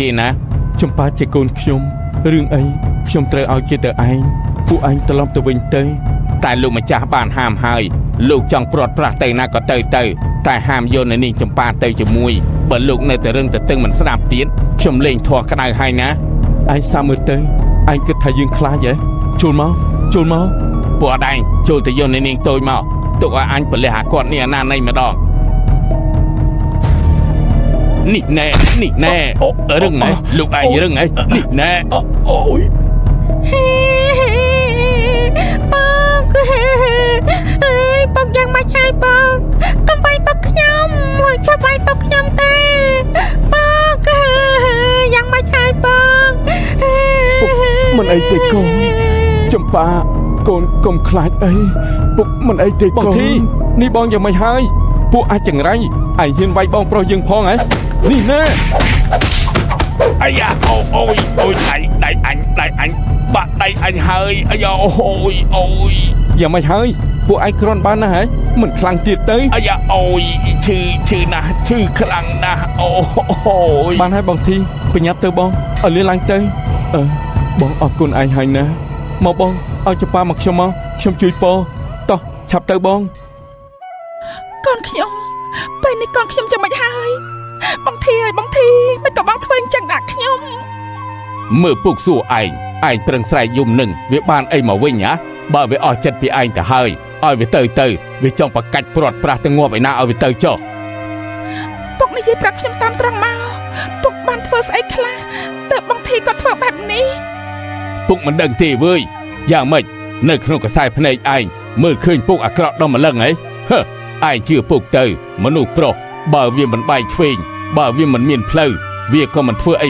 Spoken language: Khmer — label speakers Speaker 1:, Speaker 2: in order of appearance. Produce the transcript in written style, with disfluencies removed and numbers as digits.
Speaker 1: ទេណាចំប៉ាជាកូនខ្ញុំរឿងអីខ្ញុំត្រូវឲ្យគេទៅឯងពួកឯងត្រឡប់ទៅវិញទៅតែលោកម្ចាស់បានហាមហើយលោកចង់ព្រាត់ប្រាសទៅណាក៏ទៅទៅតែហាមយកនៅនាងចំប៉ាទៅជាមួយបើលោកនៅតែរឹងតែតឹងមិនស្ដាប់ទៀតខ្ញុំលេងធေါ်ក្តៅហើយណាឯងសាមើលទៅឯងគិតថាយើងខ្លាចហ៎ចូលមកចូលមកពួកអត់ឯងចូលទៅយកនៅនាងតូចមកទុកឲ្យអញប្រលះអាគាត់នេះអាណាណីម្ដងនេះណែនេះណែរឹងណែលោកឯងរឹងហ៎នេះណែ
Speaker 2: អូយ
Speaker 3: បងអើយបងយ៉ាងម៉េចហើយបងកុំវាយបងខ្ញុំឆាប់វាយបងខ្ញុំទេបងយ៉ាងម៉េចហើយបង
Speaker 2: មិនអីទេកូនចំប៉ាកូនកុំខ្លាចអីពុកមិនអីទេកូន
Speaker 1: បងធីនេះបងយ៉ាងម៉េចហើយពួកអាចចង្រៃឯងហ៊ានវាយបងប្រុសយើងផងហ៎នេះណែអាយ៉ាអូអូយអូយដៃដៃអញដៃអញបាក់ដៃអញហើយអាយ៉ាអូយអូយយ៉ាងម៉េចហើយពួកឯងគ្រាន់បានណាស់ហ៎មិនខ្លាំងទៀតទៅអាយ៉ាអូយឈឺឈឺណាស់ឈឺខ្លាំងណាស់អូយបានហើយបងធីបញ្ញាប់ទៅបងឲ្យលឿនឡើងទៅអឺបងអរគុណឯងហើយណាមកបងឲ្យចប៉ាមកខ្ញុំមកខ្ញុំជួយពោតោះឆាប់ទៅបង
Speaker 3: កូនខ្ញុំពេលនេះកូនខ្ញុំយ៉ាងម៉េចហើយបងធីអើយបងធីមិនក៏បងធ្វើអញ្ចឹងដាក់ខ្ញុំ
Speaker 1: មើលពុកសួរឯងឯងប្រឹងស្រែកយំនឹងវាបានអីមកវិញហ៎បើវាអស់ចិត្តពីឯងទៅហើយឲ្យវាទៅទៅវាចង់ប្រកាច់ព្រាត់ប្រាសទៅងាប់ឯណាឲ្យវាទៅចុះ
Speaker 3: ពុកនិយាយប្រាប់ខ្ញុំតាមត្រង់មកពុកបានធ្វើស្អីខ្លះទើបបងធីក៏ធ្វើបែបនេះ
Speaker 1: ពុកមិនដឹងទេវើយយ៉ាងម៉េចនៅក្នុងកសែភ្នែកឯងមើលឃើញពុកអាក្រក់ដល់ម្លឹងហីហឺឯងជឿពុកទៅមនុស្សប្រុសបើវាមិនបែកឆ្វេងបើវាមិនមានផ្លូវវាក៏មិនធ្វើអី